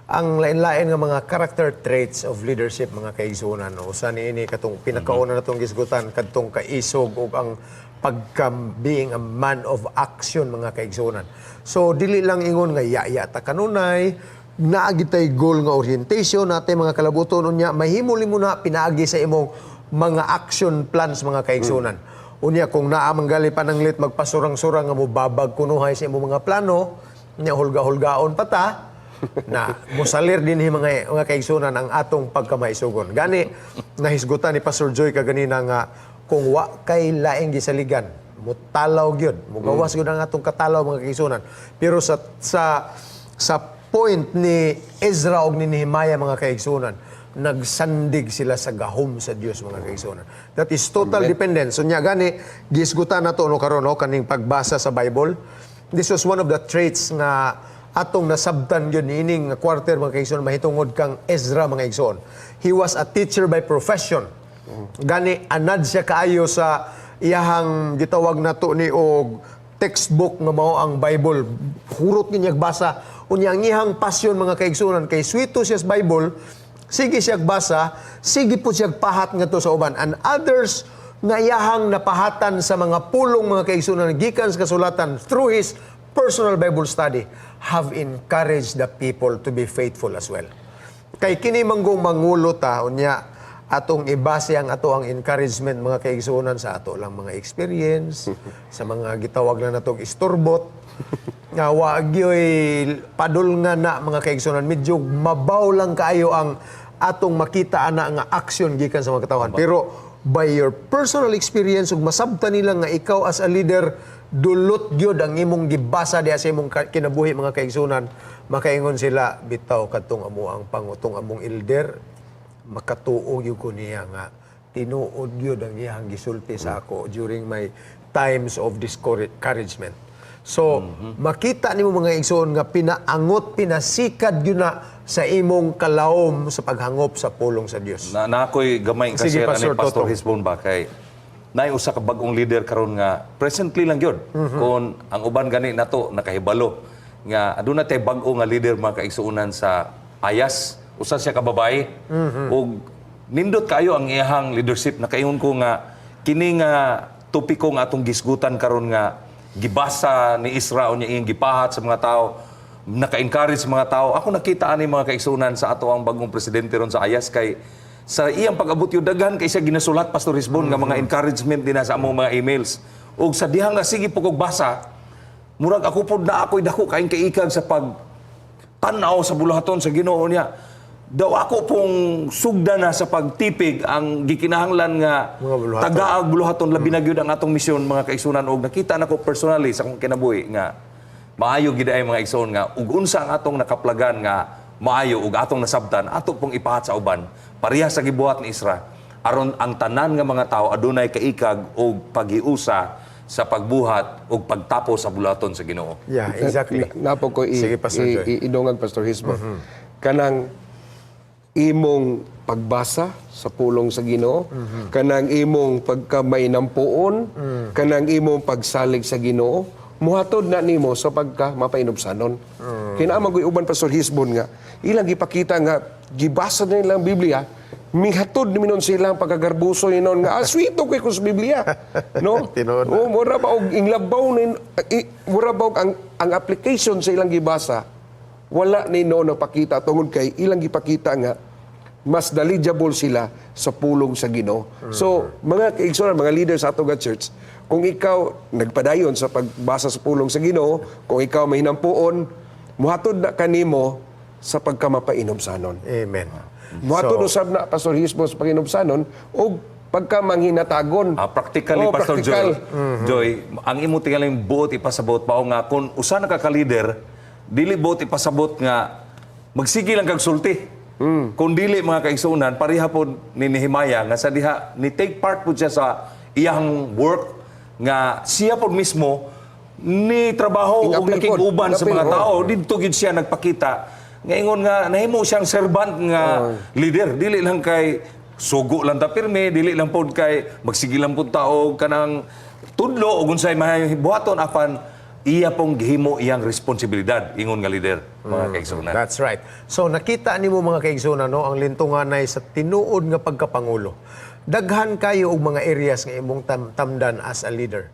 Ang lain-lain nga mga character traits of leadership, mga kaigsuonan, no? Usa niini katong pinakauna natong gisgutan, kadtong kaisog ug ang pagka being a man of action, mga kaigsuonan. So dili lang ingon nga ya-ya ta kanunay, naa gitay goal nga orientation natay mga kalabuton, unya mahimo mo na pinaagi sa imong mga action plans, mga kaigsuonan. Unya kung naa manggali pananglit magpasurang-surang nga mobabag kunuhay sa imong mga plano, nya hulga-hulgaon pa ta na musalir din hi, mga kaigsuonan, ang atong pagkamaisugon. Gani nahisgutan ni Pastor Joy kaganina nga kung wa kay laing gisaligan, mutalaw gyud, mugawas gyud ang atong katalaw, mga kaigsuonan. Pero sa point ni Ezra og ni Nehemiah, mga kaigsuonan, nagsandig sila sa gahom sa Dios, mga kaigsuonan. That is total dependence. So nya gani gisgutan nato no karon, no, kaning pagbasa sa Bible. This was one of the traits nga atong nasabtan gyud niining quarter, mga kaigsoon, mahitungod kang Ezra, mga igsoon. He was a teacher by profession. Gani anad siya kaayo sa iyahang gitawag nato ni og textbook nga mao ang Bible. Hurot niya basa. Unya ang iyang passion, mga kaigsuonan, kay swito siya sa Bible, sige siya basa, sige po siya pahat ngadto sa uban. And others nga iyahang napahatan sa mga pulong, mga kaigsuonan, gikan sa kasulatan through his personal Bible study have encouraged the people to be faithful as well. Kay kini manggong mangulo ta, unya atong ibase ang ato ang encouragement, mga kaigsuonan, sa ato lang mga experience, sa mga gitawag na natong isturbot nga wa gyoy padul nga na, mga kaigsuonan, medyo mabaw lang kaayo ang atong makita ana nga action gikan sa mga katawhan. Pero by your personal experience ug masabtan nila nga ikaw as a leader, dulot gyud ang imong gibasa diha sa imong kinabuhi, mga kaigsuonan, makaingon sila, "Bitaw kadtong amo ang pangutong among elder, makatuo gyud ko niya nga tinuod gyud ang iyang gisulti sa ako during my times of discouragement." So, makita nimo, mga igsoon, nga pinaangot, pinasikad gyud na sa imong kalawom sa paghangop sa pulong sa Dios. Na ako'y gamay Sige, kasi Pastor ani Pastor Totong. Hisbon ba, kay naay usa ka bag-ong leader karon nga presently lang gyud. Kon ang uban gani nato nakahibalo nga aduna tay bag-o nga leader, mga kaigsuonan, sa Ayas, usa siya ka babae. Ug nindot kayo ang iyahang leadership. Nakaingon ko nga kini nga topiko nga atong gisgutan karon nga gibasa ni Ezra unya iyang gipahat sa mga tao, naka-encourage sa mga tao. Ako nakita ani, mga kaigsuonan, sa ato ang bagong presidente ron sa Ayas, kay sa iyang pag-abot yung daghan kay siya ginasulat, Pastor Hisbon, nga mga encouragement din na sa among mga emails. Ug sa diha nga sige po kog basa, murag ako pod na ako'y dako kaing kaikag sa pag tan-aw sa buluhaton sa Ginoo niya. Daw ako pong sugda na sa pagtipig ang gikinahanglan nga mga buluhaton. Tagaag buluhaton, labi na gyud ang atong misyon, mga kaigsuonan, og nakita nako personally sa akong kinabuhi nga maayo gid ay, mga igsoon, nga ug unsa ang atong nakaplagan nga maayo ug atong nasabtan, ato pong ipahat sa uban pareha sa gibuhat ni Ezra aron ang tanan nga mga tawo adunay kaikag og paghiusa sa pagbuhat ug pagtapos sa buluhaton sa Ginoo. Yeah, exactly. Napo ko Sige, Pastor Joy. Idungag, Pastor Hisbo. Kanang imong pagbasa sa pulong sa Ginoo, kanang imong pagkamainampuon, kanang imong pagsalig sa Ginoo, muhatod na nimo sa pagka mapainubsanon. Kay naa man uban, Pastor Hisbon, nga ilang gipakita nga gibasa na nilang Biblia, mihatod ni minon silang pagkagarbuso hinon nga sweet kay ko sa Biblia, no? Tinuod na. Oh, mura ba og inglabaw ni mura ba og ang application sa ilang gibasa wala ni noon nagpakita tungod kay ilang gipakita nga mas knowledgeable sila sa pulong sa Ginoo. So, mga kaigsuonan, mga leaders sa ato nga church, kung ikaw nagpadayon sa pagbasa sa pulong sa Ginoo, kung ikaw mahinampuon, muhatod na kanimo sa pagkamapainubsanon. Amen. Muhatod So, usab na, Pastor Hisbo, sa panginubsanon og pagka manghinatagon. Practically, Oh, Pastor practical. Joy, Joy, ang imo tingaling buot ipasabot mao nga kung usa na ka ka-leader, dili buot ipasabot nga magsige lang kag sulti. Kung dili, mga kaigsuonan, pareha pod ni Nehemiah nga sa diha ni take part pod siya sa iyang work nga siya pod mismo ni trabaho ug Ingapil pod. nakig-uban sa Ingapil, mga oh. tao. Didto gyud siya nagpakita nga ingon nga nahimo siyang servant nga leader, dili lang kay sugo lang ta pirmi, dili lang pod kay magsige lang pod ta og kanang tudlo ug unsay may buhaton, apan Iya pong gihimo iyang responsibilidad ingon nga leader, mga kaigsuonan. That's right. So nakita nimo, mga kaigsuonan, no, ang lintunganay sa tinuod nga pagkapangulo. Daghan kayo og mga areas nga imong tamdan as a leader.